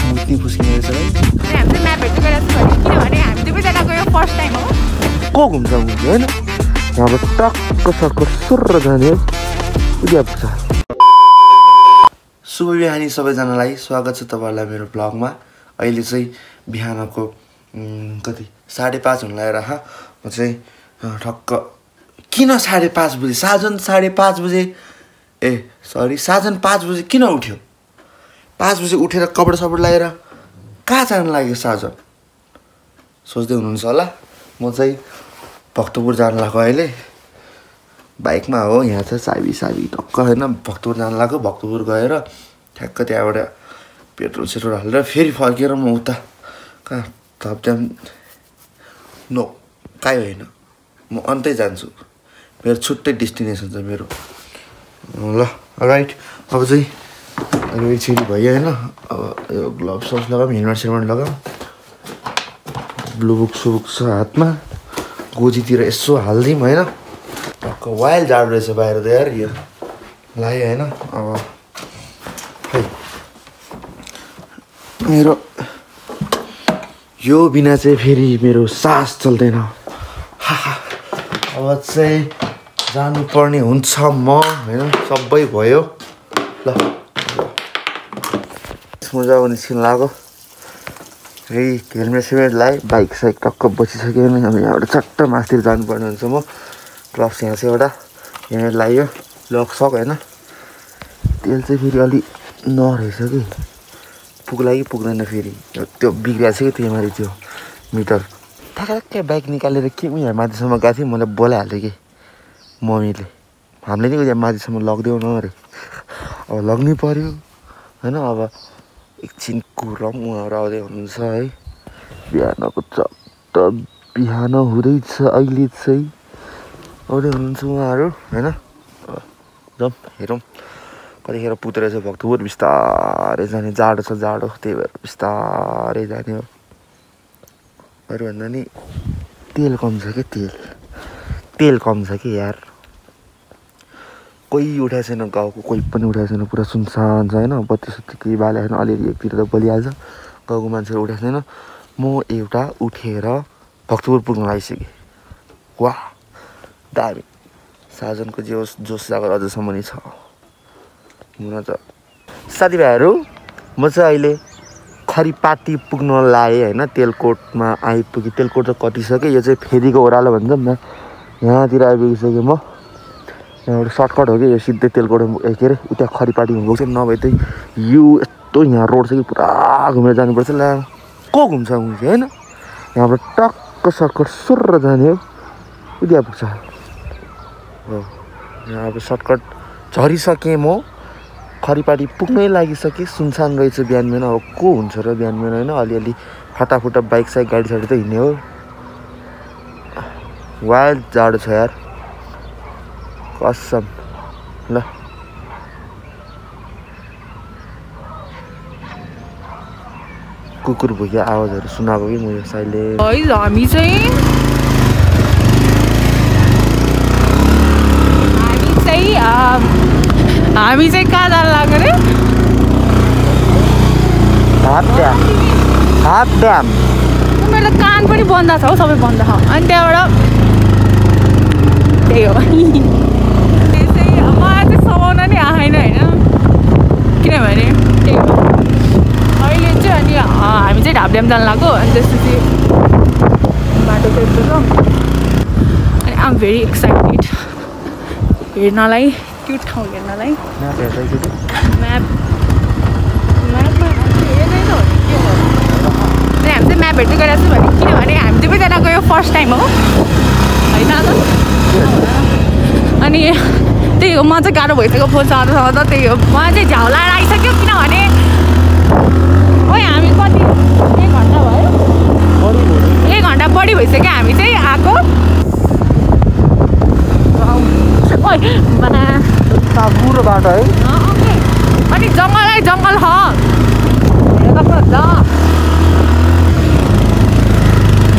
मुक्ति फुस्किने रहेछ है। हामी चाहिँ म्याप हेर्दै गइरहेको छौँ किनभने हामी दुवैजनाको यो फर्स्ट टाइम हो। को घुम्छ होइन यहाँबाट टक्क सर्कट सुर्र जाने हो उद्या पुग्छ। शुभ बिहानी सबैजनालाई स्वागत छ तपाईँहरूलाई मेरो ब्लगमा। अहिले चाहिँ बिहानको कति 5:30 हुन लागेर म चाहिँ ठक्क किन 5:30 बजे साजन 5:30 बजे सरी साजन 5 बजे किन उठ्यो? 5 बजे उठेर कपडा सपडा लगाएर कहाँ जानु लाग्यो साजन सोच्दै हुनुहुन्छ होला। म चाहिँ भक्तपुर जानु लाग्यो अहिले बाइकमा हो। यहाँ चाहिँ साबी टक्क होइन भक्तपुर जानु लाग्यो। भक्तपुर गएर ठ्याक्क त्यहाँबाट पेट्रोल सेट्रोल हालेर फेरि फर्केर म उता कहाँ थपड्याम नो काहीँ होइन म अन्तै जान्छु। मेरो छुट्टै डेस्टिनेसन छ मेरो। ल राइट अब चाहिँ अहिले छिरी भयो होइन। अब यो ग्लोभ्स लगाऊँ हेलमेट सेलमेट लगाऊँ ब्लु बुक सुबुक छ हातमा गोजीतिर यसो हालिदिउँ होइन। टक्क वाइल्ड जाडो रहेछ बाहिर त यार यो लाग्यो होइन। अब खै मेरो यो बिना चाहिँ फेरि मेरो सास चल्दैन। अब चाहिँ जानुपर्ने हुन्छ म होइन सबै भयो। ल मजा निस्किनु लाग्यो फेरि हेलमेट सेलमेट लगाएँ बाइक साइक टक्क बसिसक्यो भने अब यहाँबाट चट्ट मासतिर जानुपर्ने हुन्छ म। ग्लोभ्स यहाँ चाहिँ एउटा हेलमेट लाग्यो लक सक होइन। तेल चाहिँ फेरि अलि नरहेछ कि पुग्ला कि पुग्दैन फेरि त्यो बिग्रिएको छ कि त्यहीमाथि त्यो मिटर ठ्याक्कै बाइक निकालेर के उयो माथिसम्म गएको थिएँ मलाई बोलाइहाल्यो कि मम्मीले हामीले नि उयो माथिसम्म लगिदेऊ न अरे। अब लग्नै पऱ्यो होइन। अब एकछिन कुरम उहाँहरू आउँदै हुनुहुन्छ है। बिहानको चट्ट बिहान हुँदैछ अहिले चाहिँ आउँदै हुनुहुन्छ उहाँहरू होइन। जाउँ हेरौँ कतिखेर पुग्दो रहेछ भक्तपुर। बिस्तारै जाने जाडो छ जाडो त्यही भएर बिस्तारै जाने हो। अरू भन्दा नि तेल कम छ कि तेल कम छ कि यार। कोही उठाएको छैन गाउँको कोही पनि उठाएको छैन पुरा सुनसान छ होइन। बत्ती सत्ती केही बाले छैन अलिअलि एकतिर त बलिहाल्छ गाउँको मान्छेहरू उठाएको छैन। म एउटा उठेर भक्तपुर पुग्न लागिसकेँ। वाह दामी साजनको जे होस् जोस जागर अझसम्म नै छ हुन त। साथीभाइहरू म चाहिँ अहिले खरिपाटी पुग्न लागेँ होइन। तेलकोटमा आइपुगेँ। तेलकोट त कटिसकेँ यो चाहिँ फेरीको ओह्रालो भन्छ नि त यहाँतिर आइपुगिसकेँ म। यहाँबाट सर्टकट हो कि यो सिधै तेलकोट के अरे उता खरिपाटी हुनुपर्छ नभए चाहिँ यो यस्तो यहाँ रोड छ कि पुरा घुमेर जानुपर्छ। ला को घुम्छ होइन यहाँबाट टक्क सर्टकट सुर्र जाने हो उद्या पुग्छ हो। यहाँ अब सर्टकट झरिसकेँ म खरिपाटी पुग्नै लागिसकेँ। सुनसान रहेछ बिहान बिहान। अब को हुन्छ र बिहान बिहान होइन अलिअलि फटाफुटा बाइक साइक गाडी साडी त हिँड्ने हो। वाइल्ड जाडो छ यार कसम। ल कुकुर भुकिया आवाजहरू सुनाएको कि म यो साइलेन्ट। हामी चाहिँ कहाँ जानु लाग्यो अरे हाफ ड्याम। मेरो त कान पनि बन्द छ हौ सबै बन्द छ। अनि त्यहाँबाट त्यही हो त्यो चाहिँ मलाई चाहिँ समाउन नि आएन होइन किनभने त्यही हो अहिले चाहिँ। अनि हामी चाहिँ ढाबड्याम जानु लाग्यो अनि त्यसपछि बाटो चाहिँ यस्तो छ। अनि आइ एम भेरी एक्साइटेड हेर्नलाई क्युट ठाउँ हेर्नलाई। म्यापमा हेर्दैन हो के हो। हामी चाहिँ म्याप हेर्दै गइरहेको छौँ किनभने हामी दुवैजनाको यो फर्स्ट टाइम हो होइन। अनि त्यही हो म चाहिँ गाह्रो भइसक्यो फोन चलाउँदा त त्यही हो। मलाई चाहिँ झ्याउ लाएर आइसक्यो किनभने ओइ हामी कति 1 घन्टा भयो 1 घन्टा बढी भइसक्यो हामी चाहिँ आएको। बुढो बाटो है अनि जङ्गलै जङ्गल छ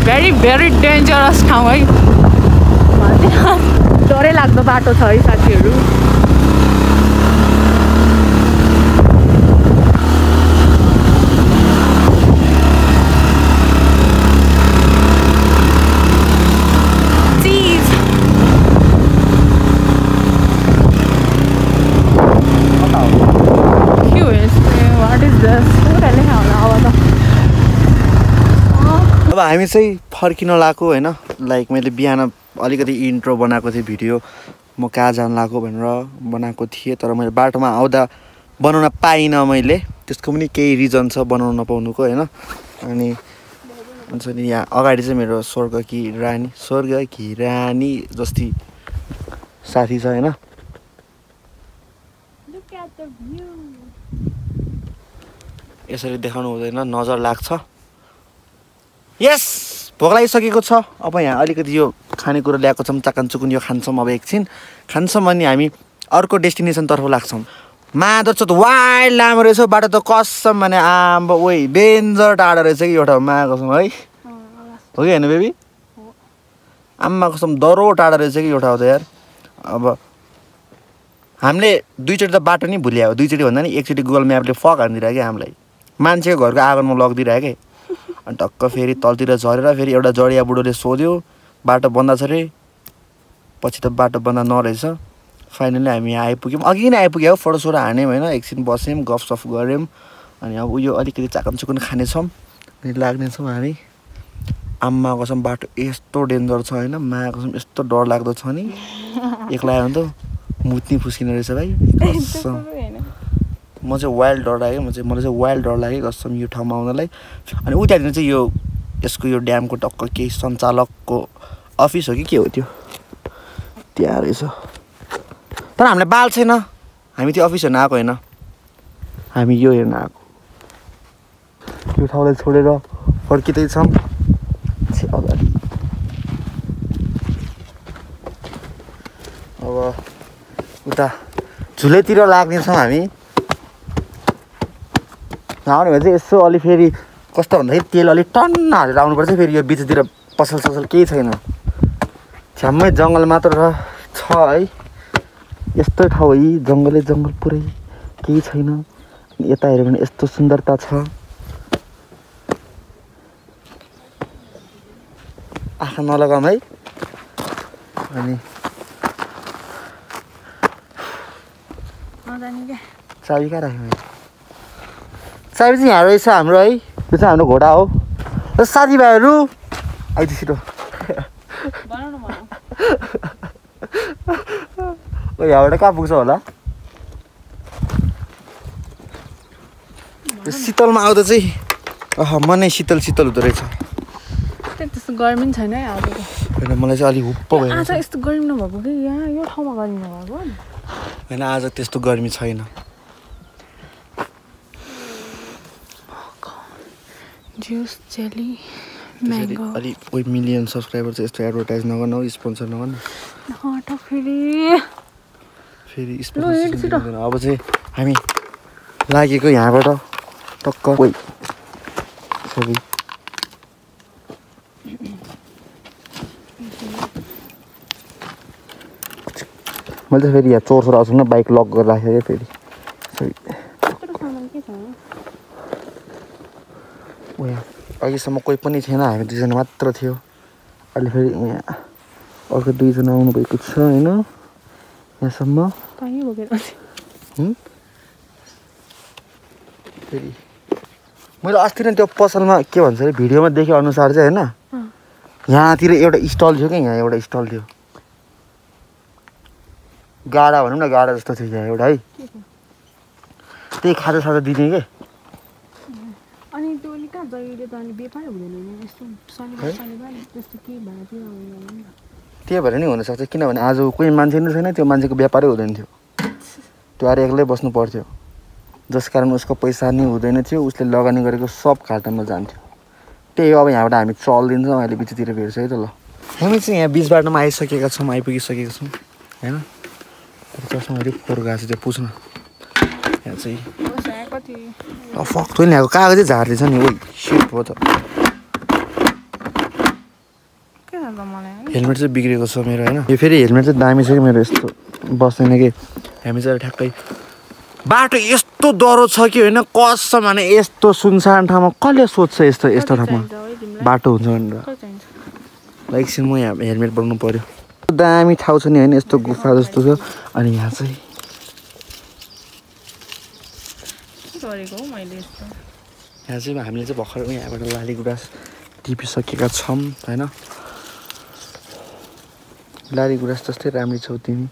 भेरी भेरी डेन्जरस ठाउँ है। डरै लाग्दो बाटो छ है साथीहरू। हामी चाहिँ फर्किन लागेको होइन लाइक मैले बिहान अलिकति इन्ट्रो बनाएको थिएँ भिडियो म कहाँ जान लागेको भनेर बनाएको थिएँ तर मैले बाटोमा आउँदा बनाउन पाइनँ मैले त्यसको पनि केही रिजन छ बनाउन नपाउनुको होइन अनि हुन्छ नि यहाँ अगाडि चाहिँ मेरो स्वर्ग कि रानी जस्तै साथी छ होइन यसरी देखाउनु हुँदैन नजर लाग्छ यस भोक लागिसकेको छ अब यहाँ अलिकति यो खानेकुरा ल्याएको छौँ चाकनचुकुन यो खान्छौँ अब एकछिन खान्छौँ अनि हामी अर्को डेस्टिनेसनतर्फ लाग्छौँ मादर त वाइल्ड लामो रहेछ बाटो त कसम भने आम्बो ओइ डेन्जर टाढो रहेछ कि एउटा मा कसम है हो कि होइन बेबी आम्मा कसम डह्रो टाढो रहेछ कि एउटा हो त यार अब हामीले दुईचोटि त बाटो नि भुल्यायो दुईचोटि भन्दा नि एकचोटि गुगल म्यापले फक हानिदिरहेको क्या हामीलाई मान्छेको घरको आँगनमा लगिदिरहेको के अनि टक्क फेरि तलतिर झरेर फेरि एउटा जडिया बुढोले सोध्यो बाटो बन्द छ अरे पछि त बाटो बन्द नरहेछ फाइनली हामी यहाँ आइपुग्यौँ अघि नै आइपुग्यो फोटोसोटो हान्यौँ होइन एकछिन बस्यौँ गफसफ गऱ्यौँ अनि अब उयो अलिकति चाकनचुकुन खानेछौँ अनि लाग्नेछौँ हामी आम्मा कसम बाटो यस्तो डेन्जर छ होइन मा कसम यस्तो डर लाग्दो छ नि एक्लै आयो भने त मुत्नी फुस्किने रहेछ भाइ म चाहिँ वाइल्ड डर लाग्यो मलाई चाहिँ वाइल्ड डर लाग्यो कसम यो ठाउँमा आउनलाई अनि उतातिर चाहिँ यो यसको यो ड्यामको टक्क केही सञ्चालकको अफिस हो कि के हो त्यो त्यहाँ रहेछ तर हामीलाई बाल छैन हामी त्यो अफिस हेर्न आएको होइन हामी यो हेर्न आएको यो ठाउँलाई छोडेर फर्किँदैछौँ अगाडि अब उता झुलेतिर लाग्नेछौँ हामी आउने भने चाहिँ यसो अलि फेरि कस्तो भन्दाखेरि तेल अलिक टन्न हालेर आउनुपर्छ फेरि यो बिचतिर पसल ससल केही छैन छ्याम्मै जङ्गल मात्र छ है यस्तो ठाउँ है जङ्गलै जङ्गल पुरै केही छैन यता हेऱ्यो भने यस्तो सुन्दरता छ आँखा नलगाऊँ है अनि चाबी कहाँ राख्यौँ चाबी चाहिँ यहाँ रहेछ हाम्रो है यो चाहिँ हाम्रो घोडा हो र साथीभाइहरू आइज छिटो यहाँबाट कहाँ पुग्छ होला शीतलमा आउँदा चाहिँ मनै शीतल शीतल हुँदो रहेछ त्यस्तो गर्मी पनि छैन है आजको होइन मलाई चाहिँ अलिक हुप्प भयो आज यस्तो गर्मी नभएको कि यहाँ यो ठाउँमा गर्मी नभएको होइन आज त्यस्तो गर्मी छैन जुस जेली म्याङ्गो अलि कोही मिलियन सब्सक्राइबर चाहिँ यस्तो एडभर्टाइज नगर्नु स्पोन्सर नगर्नु फेरि स्पोन्सर अब चाहिँ हामी लागेको यहाँबाट टक्क कोही सबै मैले चाहिँ फेरि यहाँ चोर आउँछु न बाइक लक गरेर राखेँ क्या फेरि यहाँ अघिसम्म कोही पनि थिएन हामी दुईजना मात्र थियो अहिले फेरि यहाँ अर्को दुईजना आउनुभएको छ होइन यहाँसम्म फेरि मैले अस्ति नै त्यो पसलमा के भन्छ अरे भिडियोमा देखे अनुसार चाहिँ होइन यहाँतिर एउटा स्टल थियो क्या यहाँ एउटा स्टल थियो गाडा भनौँ न गाडा जस्तो थियो यहाँ एउटा है त्यही खाजा साजा दिने के त्यही भएर नि हुनसक्छ किनभने आज कोही मान्छे नै छैन त्यो मान्छेको व्यापारै हुँदैन थियो त्यो आएर एक्लै बस्नु पर्थ्यो जस कारण उसको पैसा नि हुँदैन थियो उसले लगानी गरेको सब घाटामा जान्थ्यो त्यही हो अब यहाँबाट हामी चल्दिन्छौँ अहिले बिचतिर भेट्छ है त ल हामी चाहिँ यहाँ बिच बाटोमा आइसकेका छौँ आइपुगिसकेका छौँ होइन चस्माहरू फोहोर गएको छ त्यो पुछ्न यहाँ चाहिँ फक थोइ यहाँको कागजै झार्दैछ नि ओ सिट हो त हेलमेट चाहिँ बिग्रेको छ मेरो होइन यो फेरि हेलमेट चाहिँ दामी छ कि मेरो यस्तो बस्दैन कि हामी चाहिँ ठ्याक्कै बाटो यस्तो डह्रो छ कि होइन कसम भने यस्तो सुनसान ठाउँमा कसले सोध्छ यस्तो यस्तो ठाउँमा बाटो हुन्छ भनेर एकछिन म यहाँ हेलमेट बनाउनु पऱ्यो दामी ठाउँ छ नि होइन यस्तो गुफा जस्तो छ अनि यहाँ चाहिँ यहाँ चाहिँ हामीले चाहिँ भर्खर यहाँबाट लाली गुराँस टिपिसकेका छौँ होइन। लारी गुराँस जस्तै राम्री छौ तिमी।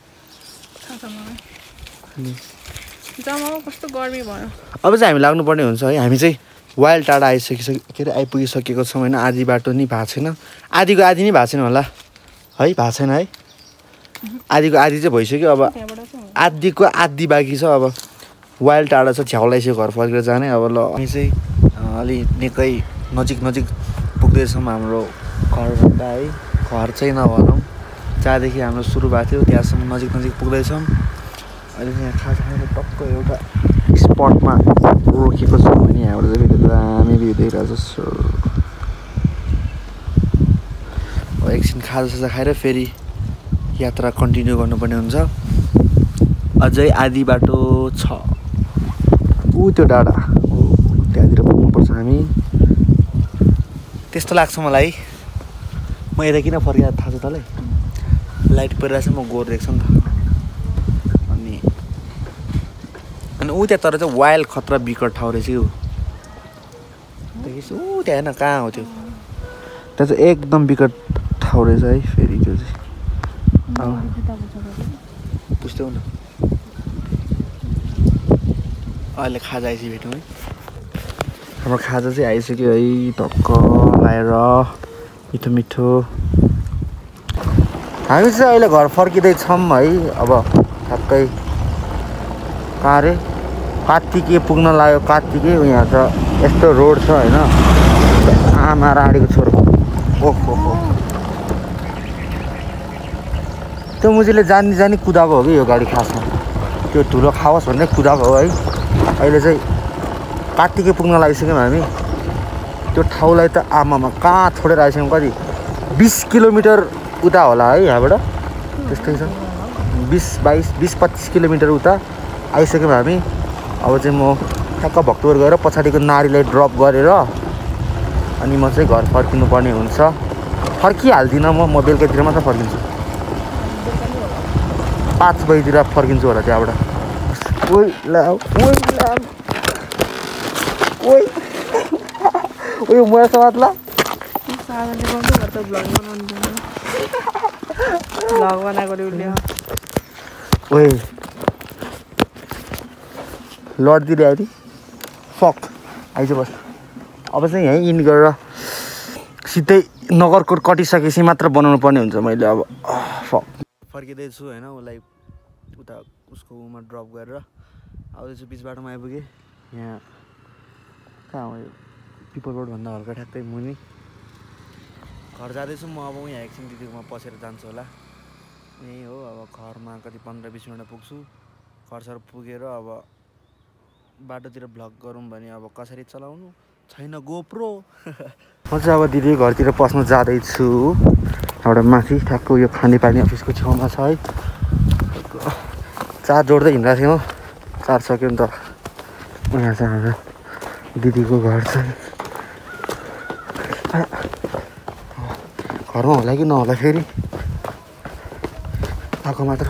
कस्तो गर्मी भयो। अब चाहिँ हामी लाग्नुपर्ने हुन्छ है। हामी चाहिँ वाइल्ड टाढा के अरे आइपुगिसकेको छौँ होइन। आधी बाटो नि भएको छैन, आधीको आधी नै भएको छैन होला है, भएको छैन है। आधीको आधी चाहिँ भइसक्यो, अब आधीको आधी बाँकी छ। अब वाइल्ड टाढा छ, छ्याउलाइसक्यो घर फर्केर जाने। अब ल हामी चाहिँ अलि निकै नजिक पुग्दैछौँ हाम्रो घरभन्दा है। घर चाहिँ नभनौँ, जहाँदेखि हाम्रो सुरु भएको थियो त्यहाँसम्म नजिक पुग्दैछौँ। अहिले यहाँ खाजा खाने टक्क एउटा स्पटमा रोकेको छौँ अनि यहाँबाट चाहिँ फेरि दामी भ्यू देखिरहेको छ। एकछिन खाजा खाएर फेरि यात्रा कन्टिन्यू गर्नुपर्ने हुन्छ। अझै आधी बाटो छ, त्यो डाँडा त्यहाँतिर पुग्नुपर्छ हामी। त्यस्तो लाग्छ मलाई। म यता किन फर्केर थाहा छ तँलाई? लाइट परिरहेको छ, म गोर देख्छ नि त। अनि त्यहाँ तर चाहिँ वाइल्ड खतरा बिकट ठाउँ रहेछ यो। देखिस् त्यहाँ होइन, कहाँ हो त्यो? त्यहाँ चाहिँ एकदम बिकट ठाउँ रहेछ है। फेरि त्यो चाहिँ बुझ्दै हुन। अहिले खाजा आइसक्यो भेटौँ है। हाम्रो खाजा चाहिँ आइसक्यो है, टक्क लाएर मिठो। हामी चाहिँ अहिले घर फर्किँदैछौँ है। अब ठ्याक्कै कहाँ अरे कार्तिके पुग्न लाग्यो। कार्तिके यहाँ छ, यस्तो रोड छ होइन। आमा राडीको छोरो, ओहो त्यो मुझेले जानी कुदाएको हो कि यो गाडी खासमा। त्यो धुलो खाओस् भन्दै कुदाएको हो है। अहिले चाहिँ कार्तिके पुग्न लागिसक्यौँ हामी। त्यो ठाउँलाई त आमामा कहाँ छोडेर आइसक्यौँ, कति 20 किलोमिटर उता होला है यहाँबाट, त्यस्तै छ। 20-25 किलोमिटर उता आइसक्यौँ हामी। अब चाहिँ म ठ्याक्क भक्तपुर गएर पछाडिको नारीलाई ड्रप गरेर अनि म चाहिँ घर फर्किनु पर्ने हुन्छ। फर्किहाल्दिनँ म बेलुकातिर मात्र फर्किन्छु। 5 बजीतिर फर्किन्छु होला त्यहाँबाट। ओइ मलाई समात ल ओइ लडिदिने आयो फक आइज बस। अब चाहिँ यहीँ इन गरेर सिधै नगरकोट कटिसकेपछि मात्र बनाउनु पर्ने हुन्छ। मैले अब फक फर्किँदैछु होइन, उसलाई उता उसको उमा ड्रप गरेर आउँदैछु। बिच बाटोमा आइपुगेँ। यहाँ कहाँ हो यो? पिपल रोडभन्दा हल्का ठ्याक्कै मुनि घर जाँदैछु म। अब यहाँ एकछिन दिदीकोमा पसेर जान्छु होला। यही हो, अब घरमा कति 15-20 मिनटमा पुग्छु। घरसर पुगेर अब बाटोतिर भ्लग गरौँ भने अब कसरी चलाउनु छैन गोप्रो। म चाहिँ अब दिदी घरतिर पस्नु जाँदैछु। एउटा माथि ठ्याक्क यो खानेपानी अफिसको छेउमा छ है। चार्ज जोड्दै हिँड्दा थियो, चार्ज सक्यो नि त। यहाँ चाहिँ हाम्रो दिदीको घर चाहिँ घरमा होला कि नहोला, फेरि आएको मात्र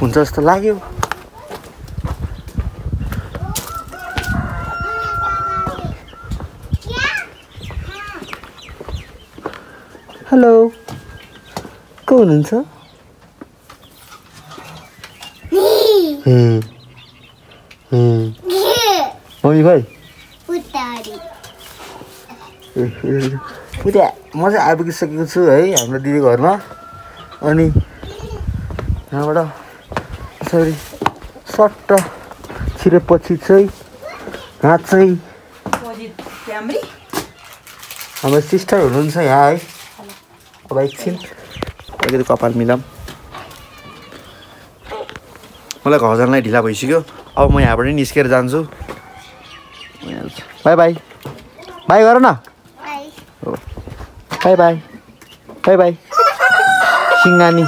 हुन्छ जस्तो लाग्यो। हेलो, को हुनुहुन्छ? मम्मी भाइ म चाहिँ आइपुगिसकेको छु है हाम्रो दिदी घरमा। अनि यहाँबाट यसरी सट्ट छिरेपछि चाहिँ यहाँ चाहिँ हाम्रो सिस्टर हुनुहुन्छ यहाँ है। अब एकछिन अलिकति कपाल मिलाऊँ। मलाई घर जानलाई ढिला भइसक्यो। अब म यहाँबाट निस्केर जान्छु। बाई बाई बाई गर न। Bye bye bye bye. सिङ्गानी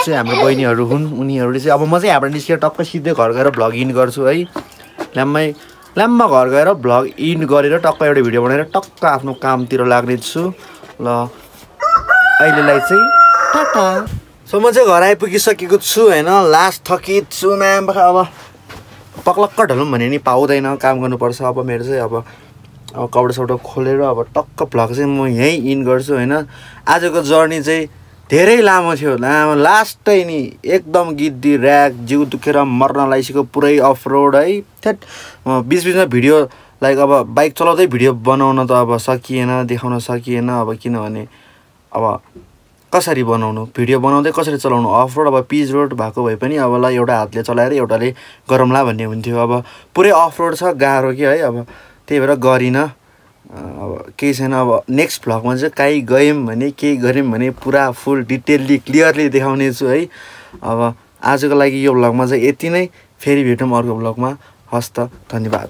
चाहिँ हाम्रो बहिनीहरू हुन्। उनीहरूले चाहिँ अब म चाहिँ यहाँबाट निस्केर टक्क सिधै घर गएर भ्लग इन गर्छु है। ल्याम्मा घर गएर भ्लग इन गरेर टक्क एउटा भिडियो बनाएर टक्क आफ्नो कामतिर लाग्नेछु। ल अहिलेलाई चाहिँ टाटा। सो म चाहिँ घर आइपुगिसकेको छु होइन। लास्ट थकित छु म्याम। अब पक्लक्क ढलौँ भने नि पाउँदैन, काम गर्नुपर्छ। अब मेरो चाहिँ अब अब कपडा खोलेर अब टक्क भ्लग चाहिँ म यहीँ इन गर्छु होइन। आजको जर्नी चाहिँ धेरै लामो थियो, लास्टै नि एकदम गिद्दी ऱ्याक जिउ दुखेर मर्न लागिसक्यो पुरै अफ रोड है। थ्याट बिचबिचमा भिडियो लाइक अब बाइक चलाउँदै भिडियो बनाउन त अब सकिएन, देखाउन सकिएन। अब किनभने अब कसरी बनाउनु भिडियो बनाउँदै कसरी चलाउनु, अफ रोड अब पिच रोड भएको भए पनि अब ल एउटा हातले चलाएर एउटाले गरौँला भन्ने हुन्थ्यो। अब पुरै अफ रोड छ, गाह्रो कि है। अब त्यही भएर गरिनँ, अब केही छैन। अब नेक्स्ट भ्लगमा चाहिँ काहीँ गयौँ भने केही गऱ्यौँ भने पुरा फुल डिटेलली क्लियरली देखाउने छु है। अब आजको लागि यो भ्लगमा चाहिँ यति नै, फेरि भेटौँ अर्को भ्लगमा। हस्त, धन्यवाद।